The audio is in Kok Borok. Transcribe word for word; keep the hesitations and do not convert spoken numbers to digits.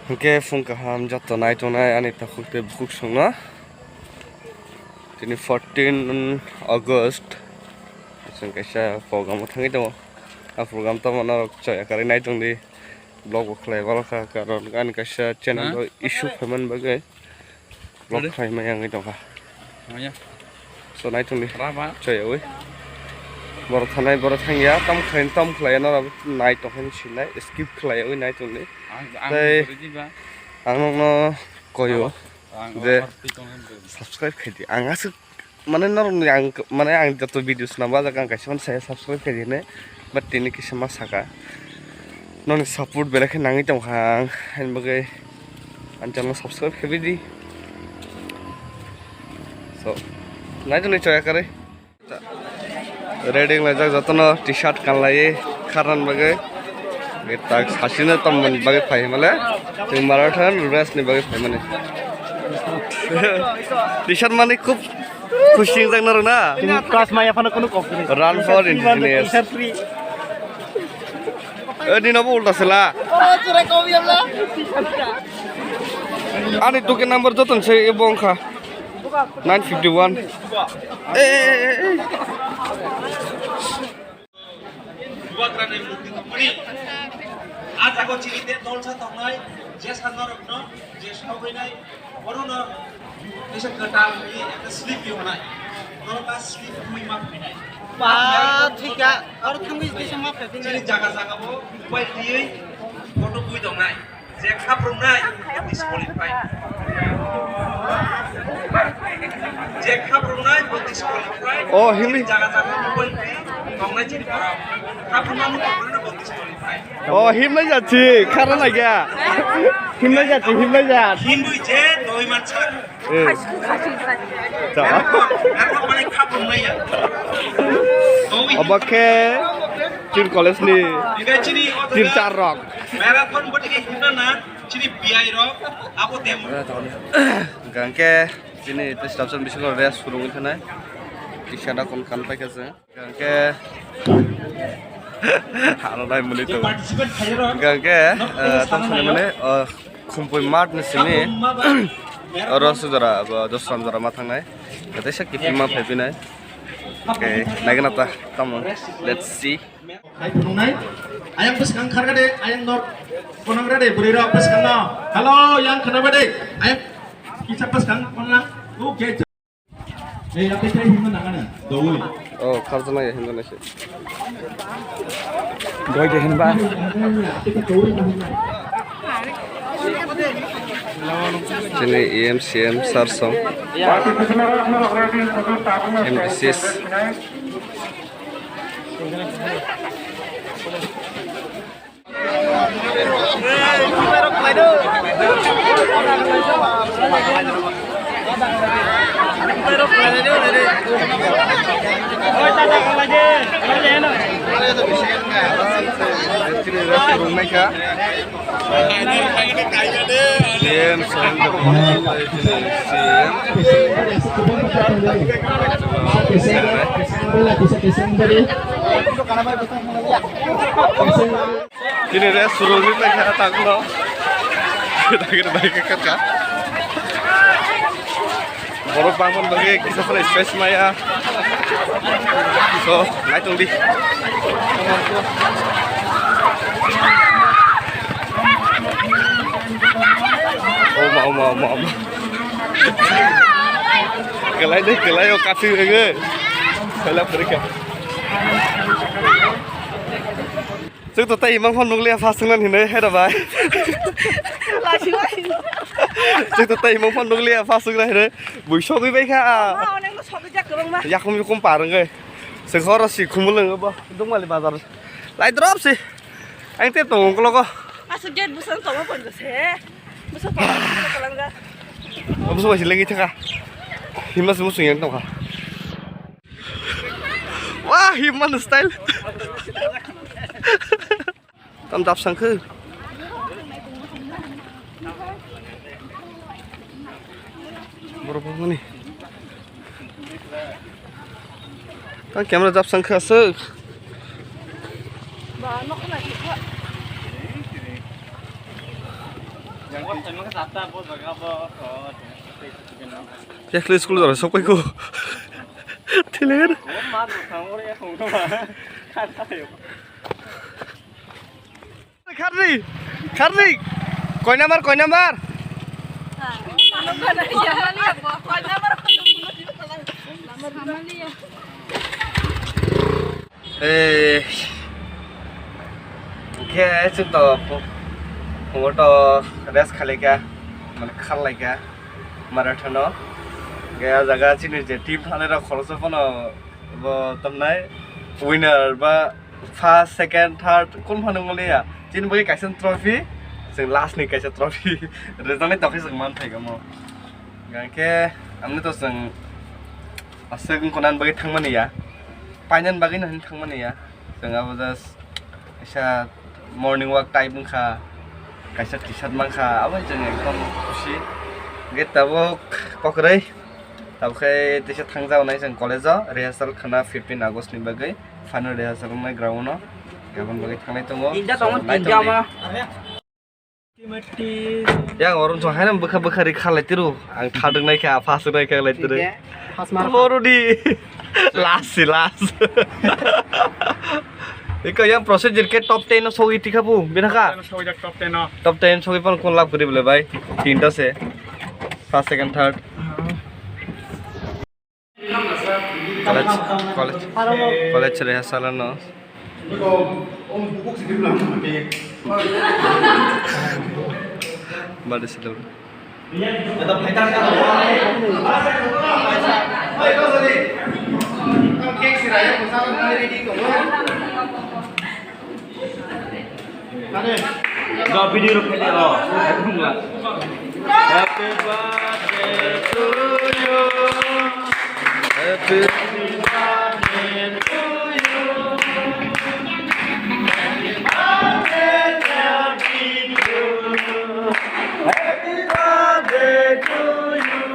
Hwnkhe phung kaham joto nai tongnai ani takhuk tei bukhuk songno. Tini fourteen August. Chwng kaisa program o thangwi tongo. A program tamo norok chaya karwi nai tongdi. Vlog bo khlai bwlakha, karon ani kaisa channel o issue phaimani bagwi. Vlog khlaimani wngwi tongkha. So, nai tongdi. Choyawi. Borok thanai, borok thangya. Tam khlaini, tam khlaiya, norok nai tongkha hinwi sinai. Skip khlaiwi nai tongdi. Tei ang nokno koyo je subscribe khaidi. Ang aswk, mane, norokni ang, mane, ang joto video swnam bajak, ang kaisa phano saya subscribe khaidi hinwi. But tini kisa ma saka. Noni support belai khe nangwi tongkha ang. Ani bagwi ani channel subscribe khaibidi. So, nai tongdi choya karwi. Ready wnglaijak jotono, T-shirt kanlaiwi kharnani bagwi. Tak sasino tongmani bagwi phai hwnmale. Chwng marathon race ni bagwi phaimani. T-shirt mani khub khusi wngjak norok na. Chini class maya phano kunu kok kwrwi. Run for independence. T-shirt free. Eh, nino bo ulta sela. Ani duki number joton se ebo wngkha. Nine fifty one. Eh, eh, eh, eh. Bubagrani murti tongmani. A jaga chini te tolsa tongnai, je sanarokno, je sawi nai, orono kaisa kwtal ni ekta slip ri hwnai. Oro ba slip twi ma phainai. Ba, thika, oro thangwi kaisa ma phai phinai. Chini jaga jaga bo upai twiwi photo bui tongnai. Je khaprwngnai, bo disqualify. Je khaprwngnai, bo disqualify. Oh, himwi. Jaga jaga mobile twi tongnai chini borok. Khaprwngma nukha borokno bo disqualify. Oh, himnai jatsi, khara naikha. Himnai jatsi, himnai jat. Himwi je doi mansa. Eh. Khasi, khasi, khasi. Cha. Erkok, erkok mane khaprwngnai ya. Obo khe chini college ni teacher rok. Marathon botike himna na chini B I rok abo dem. Hwnkhe chini staff song bisingo rest phurungwi thanai. Kisa da kon kan paikha se. Hwnkhe alo nai muni to. Hwnkhe tong sani mane Khumpui mat ni simi oro sujara abo dosram jora ma thangnai. Tei sa kiphilma phai phinai. Okay, naigwna ta tamo. Let's see. Hai phunuknai. Ayang bwskang kharga de, ayang nok phunukra de, bwrwi rok bwskang no. Hello, yang khna ba de. Ayang kisa bwskang phunukna. Okay. Ei, ate kai himna nangana. Doi. Oh, kharjana ya himna nasi. Doi de hinba. Chini E M C M sir song. M D Cs. Chini rest room ni naikha tangno. Kita kita naikha kaka. Borok bangmani bagwi kisa phano space maya. So, naitung di. Oma, oma, oma, oma. Kelai de, kelai o kasi rege. Kelai perikha. Chwng to tai imang phone nukliya first nang hinwi hera bai. Chwng to tai imang phone nukliya first nang hinwi bui sogwi bai kha. Ma, onek no sogwi jak kwbangma. Yakum yukum par wngwi. Chwng horo si khumul wngwi bo Dukmali bazar. Lai drop si. Ang te tongo uklogo. Aswk gate bwskango tongma ponjo se. Bwskango tongma ponjo kwlangja. Bwskango bai si lengwi thangkha. Himma se bwskango yang tongkha. Wah, human style. Tam dap sangkhe. Borok bangmani. Tam camera dap sangkhe aswk. Ba, nokho naisik kha. Yakli school jora sokoi ko. Tilir. Kharni, kharni. Koi number, koi number? Eh, hwnkhe chwng to phu-, phungo to rest khalaikha, mane kharlaikha marathon o. Hwnkhe ah jaga chini je team thangnai rok khoroksa phano bo tamnai winner ba first, second, third kun phano wngmaliya. Chini bagwi kaisa trophy, chwng last ni kaisa trophy rwjaknai tongkhe chwng manphaikha omo. Hwnkhe amni to chwng aswk wngkha nani bagwi thangmani ya, painani bagwi no hinwi thangmani ya. Chwng abo just kaisa morning walk type wngkha, kaisa T-shirt mankha, abo chwng ekdom khusi. Hwnkhe tabuk kokrwi, tabuk khe teisa thangjago nai chwng college o rehearsal khwna fifteen August ni bagwi, final rehearsal wngnai ground o, aboni bagwi thangnai tongo. Tinta tongo, so, tinta naitongdi. Yang orang chong haino bwkha bwkha ri khalai tiru. Ang thadwng nai kha, first nai kha lai tiru. First mark. Borodi. Last si last. Iko yang procedure ke top ten no sogwi tikha bu, bina kha? Top ten no sogwi jak, top ten no. Top ten sogwi pon kun lab kuri bole bai. Tinta se. First, second, third. College, college, college rehearsal no. Bade sidol. Ga video rok khaidi, oh. Happy birthday to you. Happy birthday to you. Happy birthday to you.